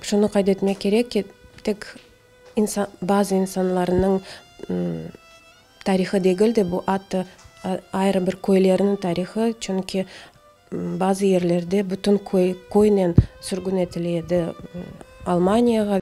Şunı qayd etmek kerek ki, tek insan, bazı insanlarnıñ tarihı degil de, bu atta ayrı bir köylerniñ tarihı, çünki bazı yerlerde bütün köy köynen sürgün etile edi Almaniyağa.